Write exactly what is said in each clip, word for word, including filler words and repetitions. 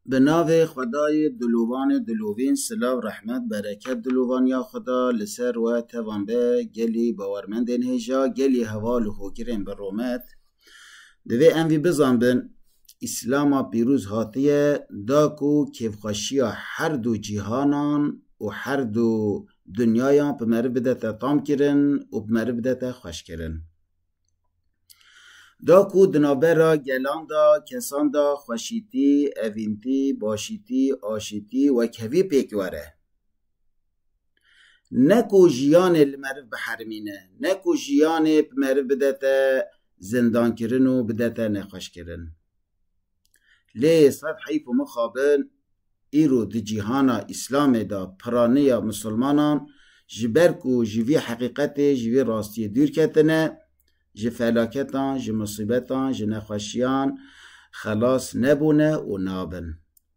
Bi navê Xwedayê dilovan ê dilovîn, silav, rehmet, bereket, dilovaniya Xweda li ser we tevan be, gelî bawermendên hêja, gelî heval û hogirên bi rûmet. Divê em vî bizanbin, Îslama pîroz hatiye da ku kêfxweşiya her du cîhanan û her du dinyayan bi meriv bidete tamkirin û bi meriv bidete xweşkirin. Da ku di navbera gelan de, kesan de xweşîtî, evîntî, başîtî, aşîtî, wekhevî pêk were. Ne ku jiyanê li meriv biherimîne, ne ku jiyanê bi meriv bidete zindankirin û bidete nexweşkirin. Lê sed heyf û mixabin, îro di cîhana Îslamê de piraniya misilmanan ji ber ku ji vî heqîqetê, ji vî rastiyê dûr ketine, ji felaketan, ji musîbetan, ji nexweşiyan xelas nebûne û nabin.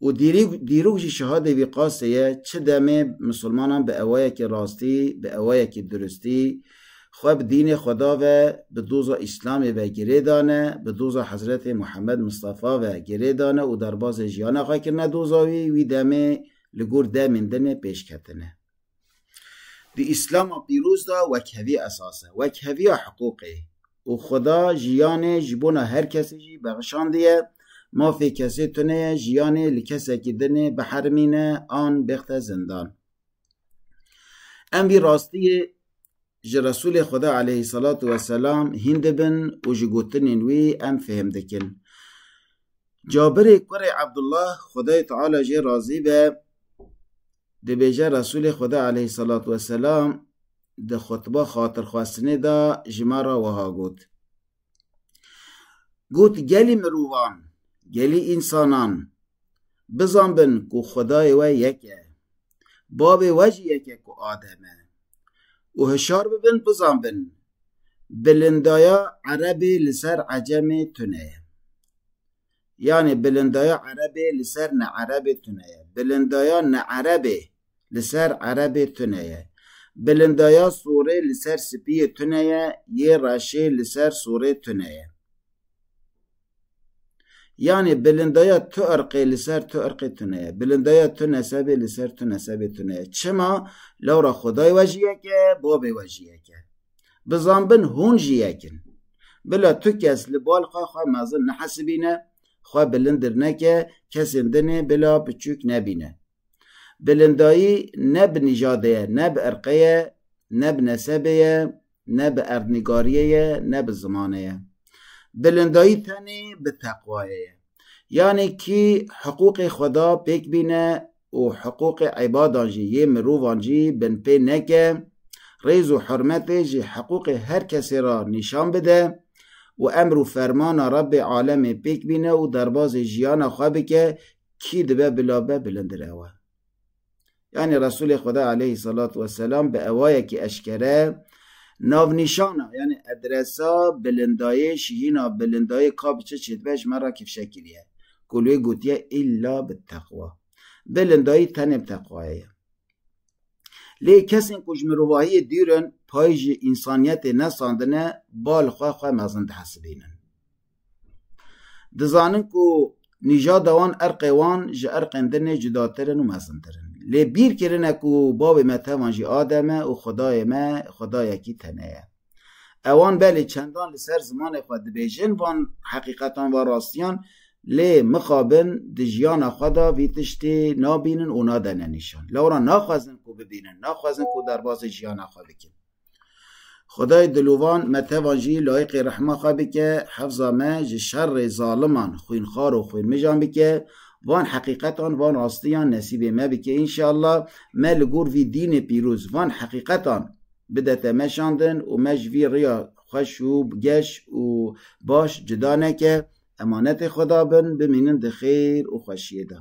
Û dîrî-, dîrok jî şahadê vî qasê ye, çi demê misilmanan bi ewayekî rastî, bi ewayekî durustî, xwe bi dînê Xweda ve, bi doza Îslamê ve girê dane, bi doza Hezretê Muhammed Mistefa ve girê dane û derbazê jiyana xwe kirine doza wî, wî demê li gor demên din ê pêş ketine. Di Îslama pîroz de wekhevî esas e, wekheviya hiqûqê. Û Xweda jiyanê ji bona her kesê jî bexşandiye, mafê kesê tune ye, jiyanê li kesekî dinê biherimîne an bêxte zindan. Em vî rastiyê ji Resûlê Xweda aleyhissalatu vesselam hîn dibin û ji gotinên wî em fêhm dikin. Cabirê kurê Ebdullah, Xwedayê Teala jê razî be, dibêje, Resûlê Xweda aleyhissalatu vesselam di xutba xatirxwestinê de ji me re wiha got. Got, gelî mirovan, gelî însanan, bizanbin ku Xwedayê we yek e. Bavê we jî yek e ku Adem e. Û hişar bibin, bizanbin, bilindaya Erebê li ser Ecemê tune ye. Yanî bilindaya Erebê li ser ne Erebê tune ye. Bilindaya ne Erebê li ser Erebê tune ye. Bilindaya sorê li ser spiyê tune ye, yê reşê li ser sorê tune ye. Yanî bilindaya tu irqê li ser tu irqê tune ye. Bilindaya tu nesebê li ser tu nesebê tune ye. Çima? Lewra Xwedayê we jî yek e, bavê we jî yek e. Bizanbin hûn jî yek in. Bila tu kes li bal xwe xwe mezin nehesibîne, xwe bilindir neke, kesên dinê bila piçûk nebîne. Bilindayî ne bi nîjadê ye, ne bi irqê ye, ne bi nesebê ye, ne bi erdnîgariyê ye, ne bi zimanê ye. Bilindayî tenê bi teqwayê ye. Yanî kî hiqûqê Xweda pêk bîne û hiqûqê îbadan jî, yê mirovan jî binpê neke, rêz û hurmetê ji hiqûqê her kesê re nîşan bide û emr û fermana Rebbê alemê pêk bîne û derbazê jiyana xwe bike, kî dibe bila be bilindir ew e. Yanî Resûlê Xweda aleyhissalatu vesselam bi ewayekî eşkere navnîşana, yanî edresa bilindayê, şihîna bilindayê ka bi çi çêdibe ji me re kifşe kiriye. Ku li wê gotiye îlla bi teqwa. Bilindayî tenê bi teqwayê ye. Lê kesên ku ji mirovahiyê dûr in, pay ji însaniyetê nesandine, bal xwe xwe mezin dihesibînin. Dizanin ku nîjada wan, irqê wan ji irqên dinê cudatir in û mezintir in. Lê bîr kirine ku bavê me tevan jî Adem e û Xwedayê me Xwedayekî tene ye. Ewan belê çendan li ser zimanê xwe dibêjin van heqîqetan, van rastiyan, lê mixabin di jiyana xwe de vî tiştê nabînin û nadene nîşan. Lewra naxwazin ku bibînin, naxwazin ku derbazê jiyana xwe bikin. Xwedayê dilovan me tevan jî layiqê rehma xwe bike, hefza me ji şerê zaliman, xwînxar û xwînmijan bike, van heqîqetan, van rastiyan nesîbê me bike. Înşallah me li gor vî dînê pîroz, van heqîqetan bidete meşandin û me ji vî riya xweş û geş û baş cuda neke. Emanetê Xweda bin, bimînin di xêr û xweşiyê de.